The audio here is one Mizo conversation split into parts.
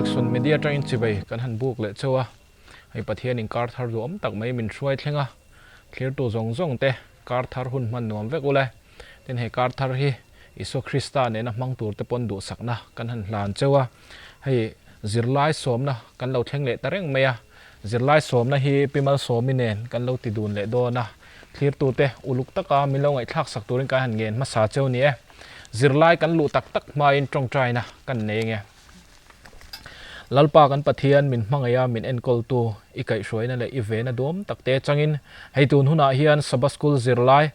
Resurrection Media atangin chibai kan han buk leh cheu a, hei Pathian in kar thar duhawm tak mai min hruai thleng a, thlirtu zawng zawng te kar thar hun hman nuam vek ule. Tin hei kar thar hi Isua Krista nena hmang tur te pawn duhsakna kan han hlan cheu a, hei zirlai sawmna kan lo thleng leh ta reng mai a, zirlai sawmna hi Pi Malsawmi nen kan lo ti dun leh dawn a, thlirtute uluk taka min lo ngaihthlak sak turin kan han ngen hmasa cheu ni e. Zirlai kan luh tak tak hmain tawngtaina kan nei nge. Lalpa kan Pathian min hmangaih a min enkawltu i kaihhruaina leh i vena duam takte changin hei tun hunah hian Sabbath School zirlai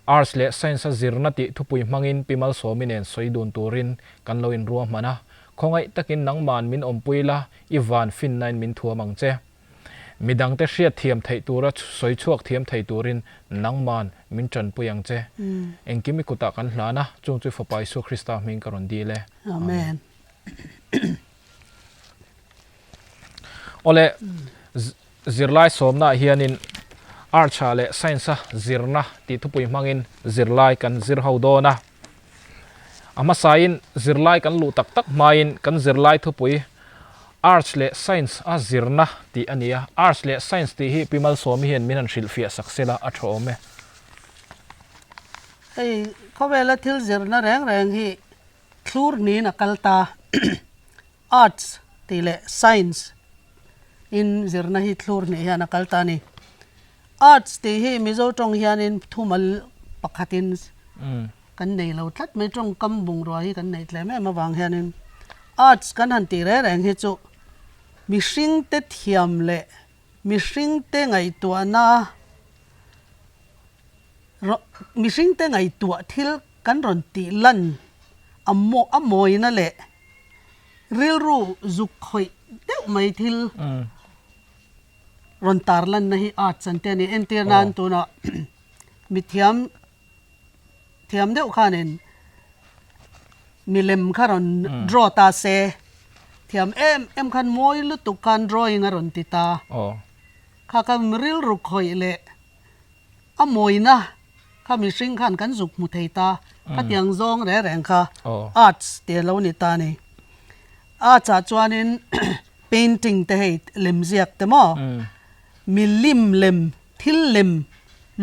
Arts leh Science a zirna tih thupui hmangin Pi Malsawmi nen sawi dun turin kan lo inruahman a, khawngaih takin nangman min awmpui la i van finnain min thuam ang che. Midangte hriat thiam theih tura sawi chhuak thiam thei turin nangman min tanpui ang che. Engkim i kutah kan hlan a, chung chu Fapa Isua Krista hming ka rawn dil e. Amen. Awle, zirlai sawmnaah hianin Arts-ah leh Science-a zirna tih thupui hmangin zirlai kan zir ho dawn a. A hmasain zirlai kan luh tak tak hmain kan zirlai thupui Arts leh Science a zirna tih a ni a. Arts leh Science tih hi Pi Malsawmi hian min han hrilhfiah sak sela a tha awm e. Hei khawvela thil zirna reng reng hi thlur niin a kal ta. Arts tih leh Science in zirna hi thlur hnih hian a kal ta a ni. Arts tih hi Mizo tawng hianin thumal pakhatin kan nei lo tlat mai, tawngkam bungrua hi kan neih tlem em avang hianin Arts kan han tih reng reng hi chu mihringte thiam leh mihringte ngaihtuahna mihringte ngaihtuah thil kan rawn tih lan a a mawina leh rilru zuk khawih deuh mai thil rawn tar lanna hi arts an ti a ni. Entir nan tunah mithiam thiam deuh khanin milem kha rawn draw ta se, thiam em em khan mawi lutuk khan drawing a rawn ti ta. Kha kha rilru khawih leh a mawina kha mihring khan kan zuk hmu thei ta. Khatiang zawng reng reng kha arts ti a lo ni ta a ni. Arts ah chuanin painting te hei lemziak te maw milim lem thil lem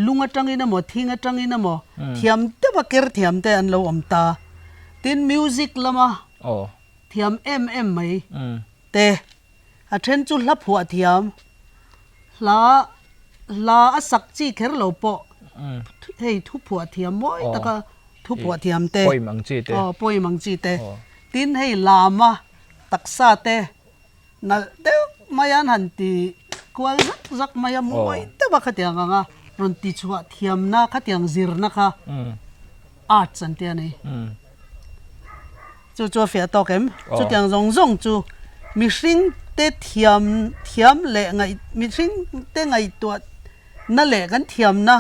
lung atangin emaw thing atangin emaw thiam deuha ker thiam te an lo awm ta. Tin music lama thiam em em mai te a then chu hla phuah thiam hla hla a sak chi kher lo pawh hei thu phuah thiam mawi taka thu phuah thiam te aw poem ang chi te tin hei lama taksa te nalh deuh mai an han ti kual zak zak mai a mawi deuh a khatiang ang a rawn ti chhuah thiamna khatiang zirna kha arts an ti a ni chu chu a fiah tawk em chutiang zawng zawng chu mihring te thiam thiam leh ngaih mihring te ngaihtuah na leh kan thiamna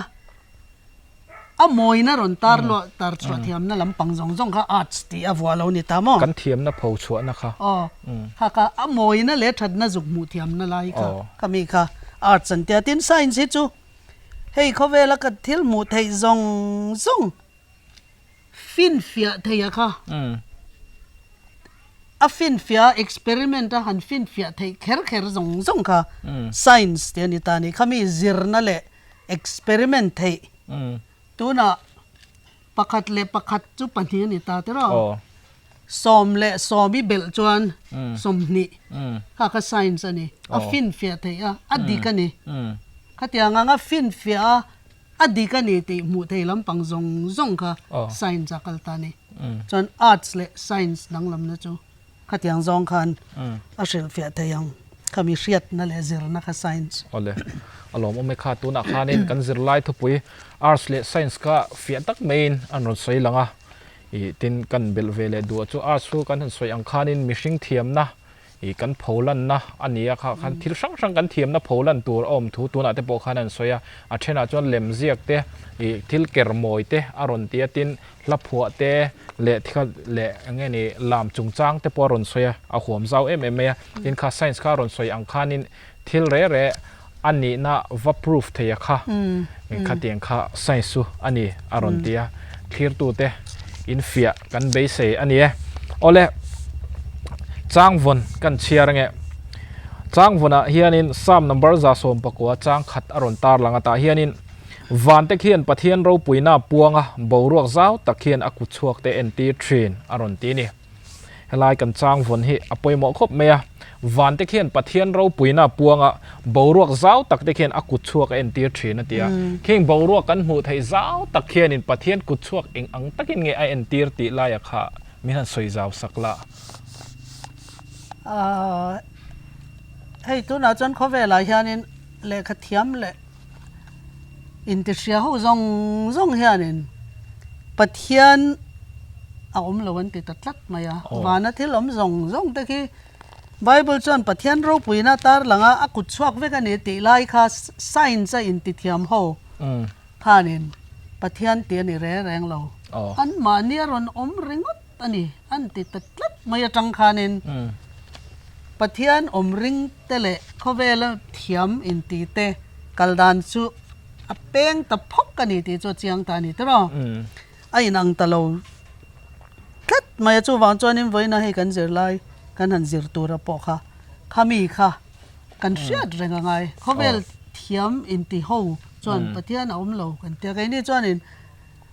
A mawina rawn tar luah tar chhuah thiamna lampang zawng zawng kha arts tih a vuah lo ni ta maw? Kan thiamna pho chhuahna kha. Aw, kha kha a mawina leh thatna zuk hmuh thiamna lai kha kha mi kha arts an tia. Tin science hi chu hei khawvela ka thil hmuh theih zawng zawng finfiah theih a kha. A finfiah a experiment a han finfiah theih kher kher zawng zawng kha science tih a ni ta a ni. Kha mi zirna leh Experiment theih. Tunah pakhat leh pakhat chu pahnih a ni ta tiraw? 10 leh 10 i belh chuan 20 kha kha science a ni. A finfiah theih a, a dik a ni. Khatiang anga finfiah a, a dik a ni tih hmuh thei lampang zawng zawng kha science a kal ta a ni. Chuan arts leh science danglamna chu Khatiang zawng khan a hrilhfiah thei ang. Khami hriatna leh zirna kha science. Awle, a lawmawm e kha. Tunah khanin kan zirlai thupui Arts leh Science kha fiah tak maiin an rawn sawi lang a. Ih, tin kan belh ve leh duh chu Arts chu kan han sawi ang khanin mihring thiamna ih kan pholanna a ni a kha khan thil hrang hrang kan thiamna pholan tur a awm thu tunah te pawh khan an sawi a. A thenah chuan lemziak te ih thil kermawi te a rawn ti a, tin Hla phuah te leh thil leh eng nge ni lam chungchang te pawh a rawn sawi a, a huam zau em em mai a. Tin kha science kha a rawn sawi ang khanin thil reh reh a nihna va proof thei a kha khatiang kha science chu a ni a rawn ti a. Thlirtute infiah kan beisei a ni e. Awle. Changvawn kan chhiar ange. Changvawnah hianin Psalm number 119 chang khat a rawn tar lang a, tah hianin Vante khian Pathian ropuina puanga boruak zau tak hian a kut chhuak te entir thin a rawn ti a ni. Helai kan changvawn hi a pawimawh khawp mai a, Vante khian Pathian ropuina puanga boruak zau tak te khian a kut chhuak a entir thin a ti a. Khing boruak kan hmuh theih zau tak khianin Pathian kut chhuak eng ang takin nge a entir tih laia kha min han sawi zau sak la. Ahh hei tunah chuan khawvelah hianin lehkha thiam leh intihria ho zawng zawng hianin Pathian a awm lo an ti ta tlat mai a, vana thil awm zawng zawng te khi Bible chuan Pathian ropuina tar langa a kut chhuak vek a ni tih lai kha science a intithiam ho khanin Pathian tih a ni reng reng lo, anmahni a rawn awm ringawt. A ni, an ti ta tlat mai atang khanin Pathian awm ring te leh khawvela thiam inti te kal dan chu a peng ta phawk a ni tih chu a chiang ta a ni tiraw? A inang ta lo tlat mai a, chuvang chuanin vawiina hei kan zirlai kan han zir tura pawh kha khami kha kan hriat reng a ngai. Khawvel thiam inti ho chuan Pathian a awm lo kan tia, keini chuanin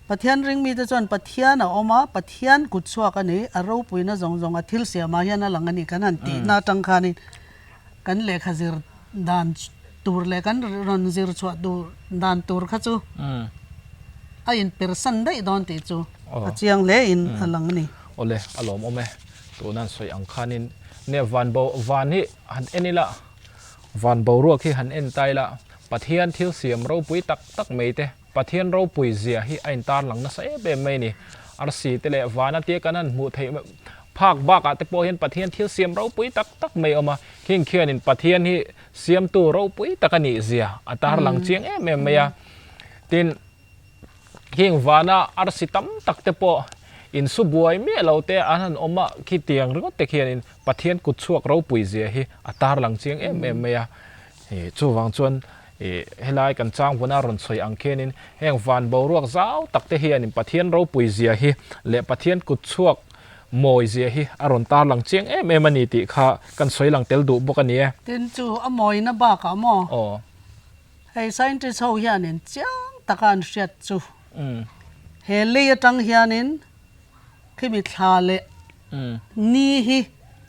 Pathian ringmite chuan Pathian a awm a, Pathian kut chhuak a ni, a ropuina zawng zawng a thil siamah hian a lang a ni kan han tihna atang khanin kan lehkha zir dan tur leh kan rawn zir chhuah tur dan tur kha chu a inpersan daih dawn tih chu a chiang hle in a lang a ni. Awle, a lawmawm e. Tuna an sawi ang khanin nge van bo van hi han en ila, van boruak hi han en ta ila, Pathian thil siam ropui tak tak mai te, Pathian ropui zia hi a intarlang nasa em em mai a ni. Arsi te leh vana tia kan han hmuh theih phak bakah te pawh hian Pathian thil siam ropui tak tak mai a awm a. Khing khianin Pathian hi siamtu ropui tak a nih zia a tarlang chiang em em mai a. Tin, khing vana arsi tam tak te pawh insu buai miah lo te an han awm a, khitiang ringawt te khianin Pathian kut chhuak ropui zia hi a tarlang chiang em em mai a. Chuvang chuan Ih, helai kan chang vuna rawn sawi ang khianin heng van boruak zau tak te hianin Pathian ropui zia hi leh Pathian kut chhuak mawi zia hi a rawn tarlang chiang em em a ni tih kha kan sawi lang tel duh bawk a ni e. Tin chu a mawina bakah maw? Aw. Hei scientist ho hianin chiang taka an hriat chu he lei atang hianin khimi thla leh ni hi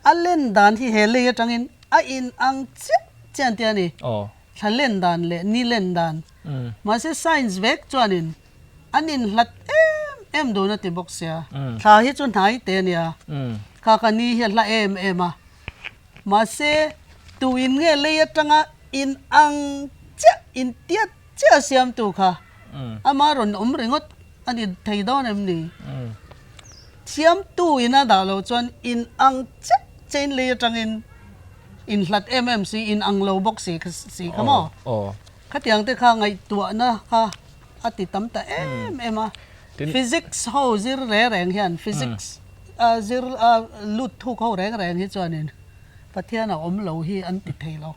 a len dan hi he lei atangin a inang chiah chiah an ti a ni. Aw. Thla len dan leh ni len dan. Mahse science vek chuanin an inhlat em em dun a ti bawk sia. Thla hi chu hnai te a nia. Kha ka ni hi a hla em em a. Mahse tuin nge lei atanga in ang chiah in tiat chiah a siamtu kha ama rawn awm ringawt a ni thei dawn em ni? Thiamtu in a dah loh chuan in ang chiah chiah in lei atangin in hlat em em si, in ang lo bawk si si kha maw? Khatiang te kha ngaihtuahna kha a ti tam ta em em a. Physics ho zir reng reng hian physics zir lut thuk ho reng reng hi chuanin Pathian a awm lo hi an ti thei lo.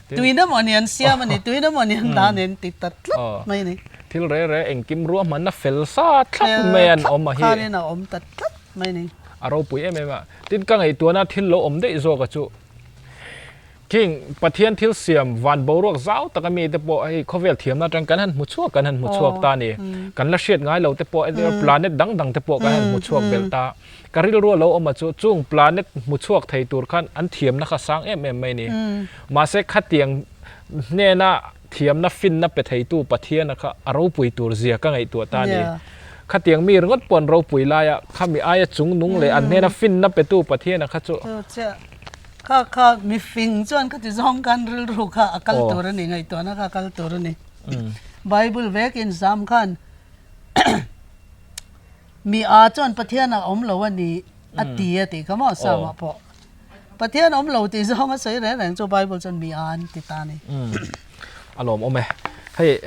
Tuina maw ni an siam a ni, tuina maw ni an dah a ni an ti ta tlat mai a ni. Thil reng reng engkim ruahmanna fel sa thlap mai an awm a hi. Fel thlap khanin a awm ta tlat mai a ni. A ropui em em a. Tin ka ngaihtuahna thil lo awm daih zawk a chu King Pathian thil siam van boruak zau taka mite pawh hei khawvel thiamna atang kan han hmu chhuak kan han hmu chhuak ta a ni. Kan la hriat ngai lo te pawh planet dang dang te pawh kan han hmu chhuak belh ta. Ka rilru a lo awm a chu chung planet hmu chhuak thei tur khan an thiamna kha sang em em mai a ni. Mahse khatiang hnena thiamna finna pe theitu Pathiana kha a ropui tur zia ka ngaihtuah ta a ni. Khatiang mi ringawt pawh an ropui laia khami aia chung nung leh an hnena finna petu Pathiana kha chu. Chu chiah kha kha mifing chuan ka ti zawng khan rilru kha a kal tur a ni ngaihtuahna kha a kal tur a ni. Bible vekin zam khan Mi a chuan Pathian a awm lo a ni a ti a tih kha maw Psalm ah pawh. Pathian awm lo tih zawng a sawi reng reng chu Bible chuan mi a an ti ta a ni. A lawm awm e. Hei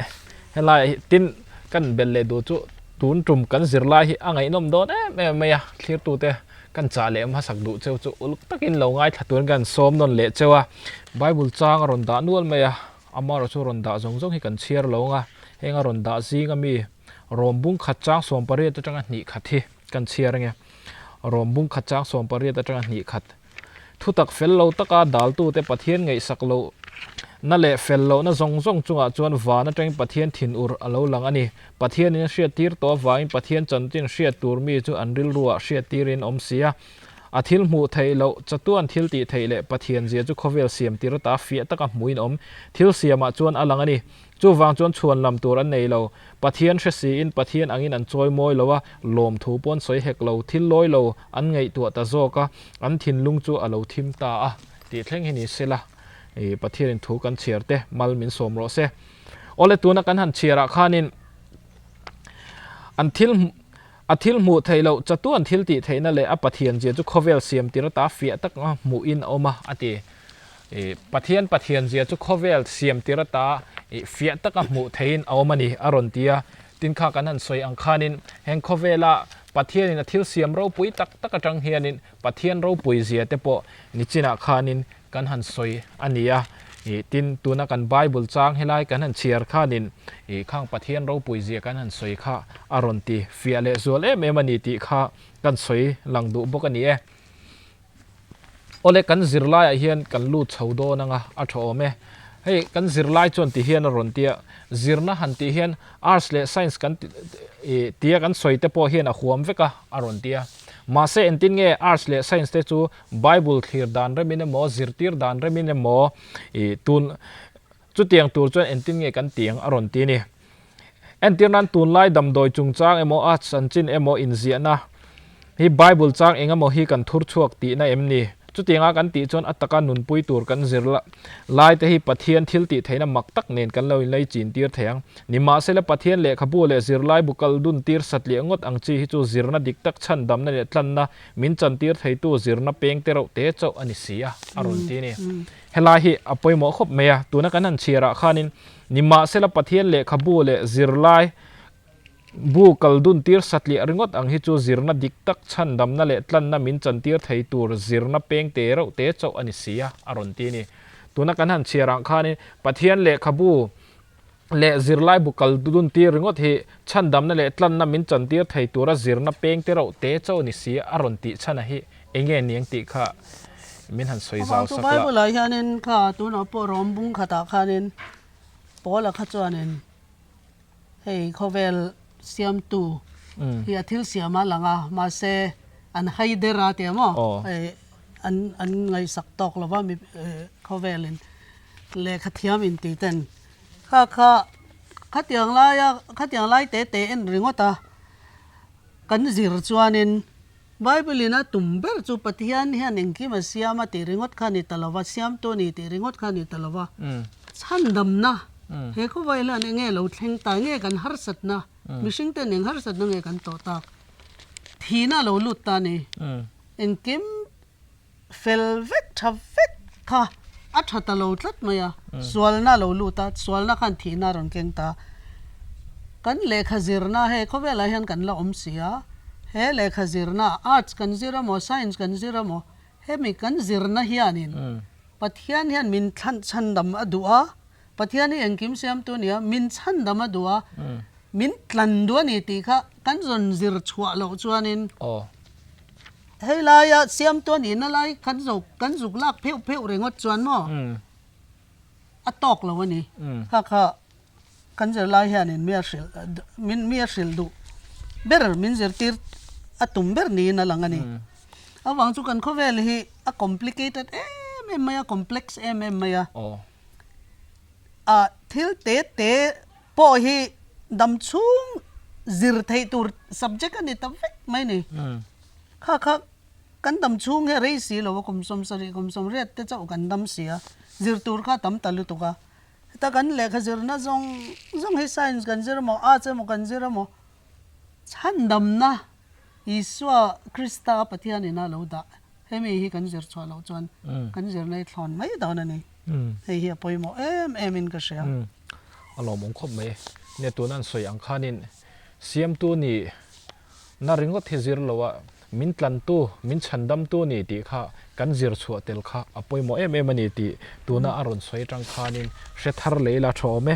helai hi tin kan belh leh duh chu tun tum kan zirlai hi a ngaihnawm dawn em em mai a, thlirtute kan chah leh hmasak duh cheu chu uluk takin lo ngaithla turin kan sawm nawn leh cheu a. Bible chang a rawn dah nual mai a, amaherawhchu chu rawn dah zawng zawng hi kan chhiar lo ang a, heng a rawn dah zing ami Rawm bung khat chang 18 atanga hnih khat hi kan chhiar ange. Rawm bung khat chang 18 atanga hnih khat. Thutak fel lo taka daltute Pathian ngaihsak loh na leh fel lohna zawng zawng chungah chuan van atangin Pathian thinur a lo lang a ni. Pathianin a hriattir tawh avangin Pathian chanchin hriat tur mi chu an rilruah hriattirin awm si a. A thil hmuh theih loh, chatuan thil tih theih leh Pathian zia chu khawvel siam tir ata fiah taka hmuin awm thil siamah chuan a lang a ni. Chuvang chuan chhuan lam tur an nei lo. Pathian hre siin Pathian angin an chawi mawi lo a, lawmthu pawh an sawi hek lo, thil lawi lo an ngaihtuah ta zawk a, an thinlung chu a lo thim ta a tih thleng hi ni sela, Pathianin thu kan chhiar te mal min sawm rawh se. Awle tuna kan han chhiarah khanin an thil a thil hmuh theih loh chatuan thil tih theihna leh a Pathian zia chu khawvel siam tir ata fiah taka hmuhin a awm a, a ti. Pathian Pathian zia chu khawvel siam tir ata fiah taka hmuh theihin a awm a ni, a rawn ti a. Tin kha kan han sawi ang khanin heng khawvela Pathianin a thil siam ropui tak tak atang hianin Pathian ropui zia te pawh nichinah khanin kan han sawi a ni a, ih tin tuna kan Bible chang helai kan han chhiar khanin ih khang Pathian ropui zia kan han sawi kha a rawn ti fiah leh zual em em a ni tih kha kan sawi lang duh bawk a ni e. Awle kan zirlaiah hian kan lut chho dawn anga a tha awm e. Hei kan zirlai chuan ti hian a rawn ti a, zirna han tih hian Arts leh Science kan ih tia kan sawi te pawh hian a huam vek a a rawn ti a. Mahse engtin nge Arts leh Science te chu Bible thlir dan remin emaw, zirtir dan remin emaw ih tun chutiang tur chuan engtin nge kan ti ang a rawn ti a ni. Entir nan tunlai damdawi chungchang emaw a chanchin emaw inziahna hi Bible chang eng emaw hi kan thur chhuak tihna em ni? Chutianga kan tih chuan a taka nunpui tur kan zir lai te hi Pathian thil tih theihna mak tak nen kan lo inlei chin tir thei ang. Nimahsela Pathian lehkhabu leh zirlaibu kal dun tir satliah ngawt ang chi hi chu zirna dik tak chhandamna leh tlanna Min chantir theitu zirna peng te reuh te chauh a ni si a, a rawn ti a ni. Helai hi a pawimawh khawp mai a, tuna kan han chhiarah khanin nimahsela Pathian lehkhabu leh zirlai bu kal dun tir satliah ringawt ang hi chu zirna dik tak chhandamna leh tlanna min chantir thei tur zirna peng te reuh te chauh a ni si a, a rawn ti a ni. Tuna kan han chhiarah khanin Pathian lehkhabu leh zirlai bu kal dun tir ringawt hi chhandamna leh tlanna min chantir thei tura zirna peng te reuh te chauh ni si a rawn tih chhan a hi enge niang tih kha min han sawi zau sak la. Bible ah hianin kha tunah pawh rawm bung khatah khanin Paula kha chuanin hei khawvel siamtu hi a thil siam a lang a mahse an haider a tia maw hei an an ngaihsak tawk lova mi khawvelin lehkha thiam intih ten Kha kha khatiang laia khatiang lai te te en ringawt a, kan zir chuanin Bible in a tum ber chu Pathian hian engkim a siam a tih ringawt kha a ni ta lo va, siamtu a ni tih ringawt kha a ni ta lo va, chhandamna he khawvel hian enge lo thleng ta nge kan harsatna, mihring ten eng harsatna nge kan tawh tak, thihna a lo lut ta a ni, engkim Fel vek tha vek kha a tha ta lo tlat mai a, sualna a lo lut a, sualna khan thihna a rawn keng ta. Kan lehkha zirna hei khawvelah hian kan la awm si a, he lehkha zirna arts kan zir emaw science kan zir emaw hemi kan zirna hianin Pathian hian min thlan chhandam a duh a, Pathian hi engkim siamtu a ni a, min chhandam a duh a, min tlan duh a ni tih kha kan zawn zir chhuah loh chuanin Hei laia siamtu a nihna lai kan zo kan zuk lak pheuh pheuh ringawt chuan maw a tawk lo a ni. Kha kha kan zirlai hianin mi a hrilh min mi a hrilh duh ber min zirtir a tum ber niin a lang a ni. Avang chu kan khawvel hi a complicated em em mai a, complex em em mai a. Ah thil te te pawh hi dam chhung zir theih tur subject a ni ta vek mai ni. Kha kha kan dam chhung hi a rei si lo a, kum 70 kum 80 te chauh kan dam si a, zir tur kha a tam ta lutuk a. Heta kan lehkha zirna zawng zawng hi science kan zir emaw arts emaw kan zir emaw chhandamna Isua Krista Pathian ina lo dah hemi hi kan zir chhuah loh chuan kan zirna hi thlawn mai dawn a ni. Hei hi a pawimawh em em in ka hria. A lawmawm khawp mai. Nia tuna an sawi ang khanin siamtu nih na ringawt hi zir lo a, min tlantu, min chhandamtu ni tih kha kan zir chhuah tel kha a pawimawh em em a ni tih tuna a rawn sawi atang khanin hre thar leh ila tha awm e.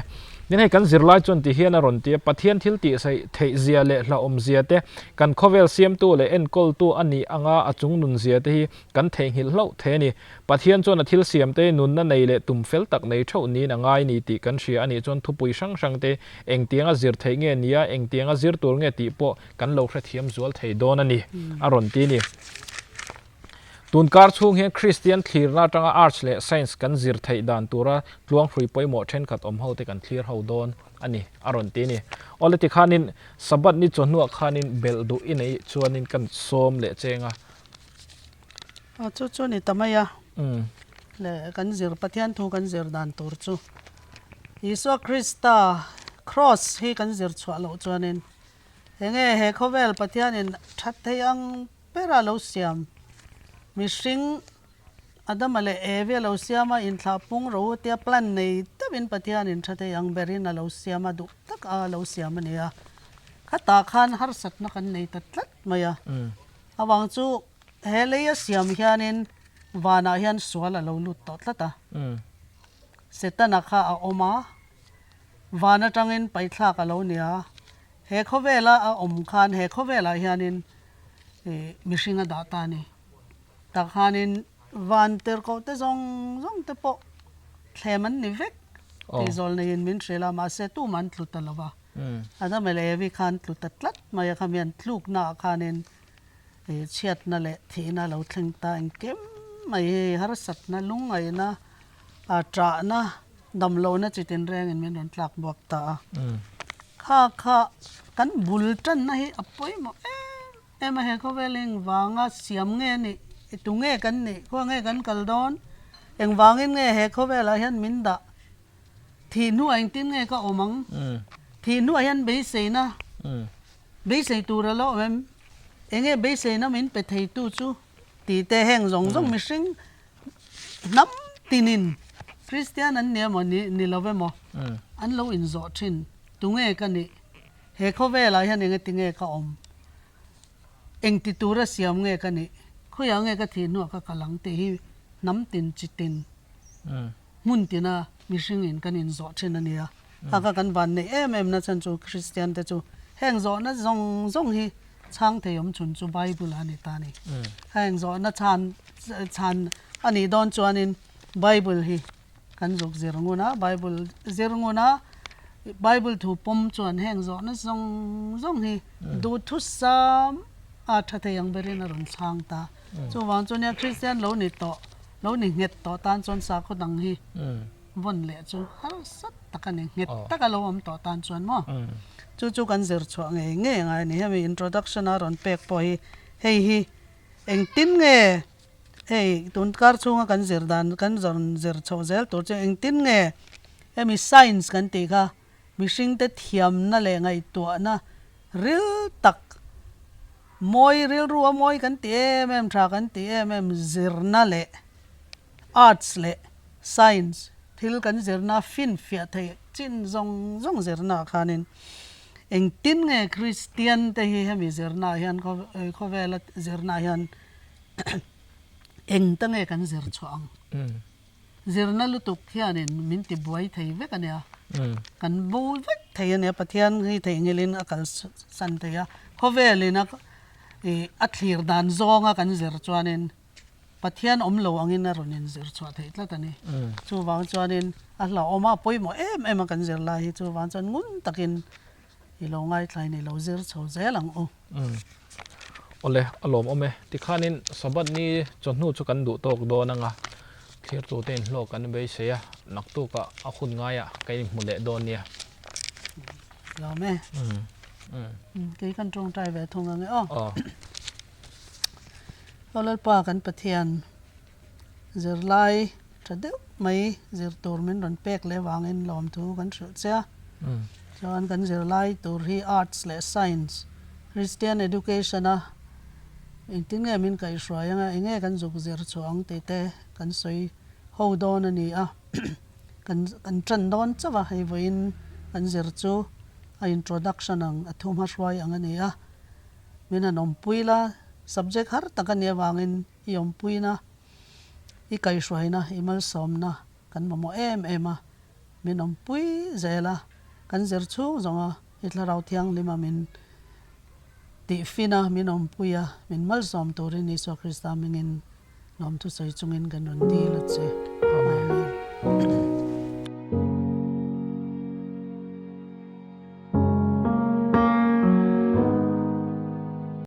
Tin hei kan zirlai chuan ti hian a rawn ti a, Pathian thil tih theih zia leh hlauhawm zia te, kan khawvel siamtu leh enkawltu a nih anga a chung nun zia te hi kan theihnghilh hlauh thei a ni. Pathian chuan a thil siam te nunna nei leh tum fel tak nei theuh niin a ngai ni tih kan hria a nih chuan thupui hrang hrang te engtianga zir theih nge nia, engtianga zir tur nge tih pawh kan lo hrethiam zual thei dawn a ni, a rawn ti a ni. Tun kar chhung hian Kristian thlirna atanga Arts leh Science kan zir theih dan tura tluanghrui pawimawh thenkhat awm ho te kan thlir ho dawn a ni, a rawn ti a ni. Awle tikhanin Sabbath ni chawhnuah khanin belh duh i neih chuanin kan sawm leh cheng a. A chu chu ni ta mai a. Le kan zir Pathian thu kan zir dan tur chu Isua Krista Cross hi kan zir chhuah loh chuanin enge he khawvel Pathianin that thei ang Bera lo siam. Mihring Adama leh Evi a lo siam a, inthlah pung ro tia plan nei deuhin Pathianin tha thei ang berin a lo siam a, duh tak a lo siam a ni a. Khatah khan harsatna kan nei ta tlat mai a. Avang chu he lei a siam hianin vanah hian sual a lo lut tawh tlat a. Setana kha a awm a, van atangin paithlak a lo ni a. He khawvela a awm khan he khawvelah hianin ih mihring a dah ta a ni. Tah khanin van tirhkoh te zawng zawng te pawh thlem an ni vek tih zawl neiin min hrilh a, mahse tumah an tlu ta lo va. Adam leh Evi khan tlu ta tlat mai a, khami an tlukna ah khanin ih chhiatna leh thihna a lo thleng ta engkim mai hi harsatna lungngaihna a ṭahna Damlohna chi tinrengin min rawn tlak buak ta a. Kha kha kan bul tanna hi a pawimawh em em a, he khawvel engvanga siam nge a nih, tu nge kan nih, khua nge kan kal dawn, engvangin nge he khawvelah hian min dah, thih hnuah engtin nge ka awm ang, thih hnuah hian beiseina, beisei tur a lo awm em, enge beiseina min pe theitu chu tih te heng zawng zawng mihring Hnam tinin Kristian an ni emaw ni ni lo emaw an lo inzawh thin. Tunge ka nih? He khawvelah hian engati nge ka awm? Engti tura siam nge ka nih? Khawiah nge ka thih hnuah ka kal ang tih hi hnam tin chi tin hmun tina mihringin kan inzawh thin a nia. Kha kha kan van neih em em na chhan chu Kristian te chu heng zawhna zawng zawng hi chhang thei awm chhun chu Bible a ni ta a ni. Heng zawhna chhan chhan a nih dawn chuanin Bible hi kan zuk zir ngun a, Bible zir ngun a, Bible thu pawm chuan heng zawhna zawng zawng hi duhthusam a tha thei ang berin a rawn chhang ta. Chuvang chu nia Kristian lo ni tawh, lo ni nghet tawh tan chuan sakhaw dang hi vawn leh chu harsat tak a ni, nghet taka lo awm tawh tan chuan maw? Chu chu kan zir chhuah ngei ngei a ngai a ni. Hemi introduction a rawn pek pawh hi hei hi engtin nge hei tun kar chhunga kan zir dan kan rawn zir chhoh zel tur chu engtin nge hemi science kan tih kha mihringte thiamna leh ngaihtuahna ril tak mawi rilru a mawi kan ti em em tha kan ti em em zirna leh Arts leh Science thil kan zirna finfiah theih chin zawng zawng zirna ah khanin engtin nge Kristian te hi hemi zirna ah hian khawvela zirna ah hian eng ta nge kan zir chhuah ang? Zirna lutuk hianin min ti buai thei vek a nia, kan bo vek thei a nia, Pathian hi theihnghilhin a kalsan thei a, khawvelin a ih a thlir dan zawnga kan zir chuanin Pathian awm lo angin a rawn inzir chhuah theih tlat a ni. Chuvang chuanin a hlauhawm a, a pawimawh em em a kan zir lai hi. Chuvang chuan ngun takin i lo ngaithlain i lo zir chho zel ang u. Awle, a lawmawm e. Tikhanin Sabbath ni chawhnu chu kan duh tawk dawn anga thlirtute inhlawh kan beisei a, naktukah a hun ngaiah ka inhmu leh dawn nia. Lawm e. Kei kan tawngtai ve thung ang e aw. Aw. Aw Lalpa kan Pathian, zirlai tha deuh mai zir tur min rawn pek leh vangin lawmthu kan hrilh che a. Chuan kan zirlai tur hi Arts leh Science, Christian Education a engtin nge min kaihhruai anga eng nge kan zuk zir chhuah ang tih te kan sawi ho dawn a ni a. Kan kan tan dawn chauh a, hei vawiin kan zir chu a introduction ang a thu hmahruai ang a ni a. Min han awmpui la, subject har tak a nih avangin i awmpuina, i kaihhruaina, i malsawmna kan mamawh em em a, min awmpui zel a. Kan zir chhung zawng a, i Thlarau Thianghlim a min tihfin a, min awmpui a, min malsawm turin Isua Krista hmingin lawmthu sawi chungin kan rawn dil a che. Amen.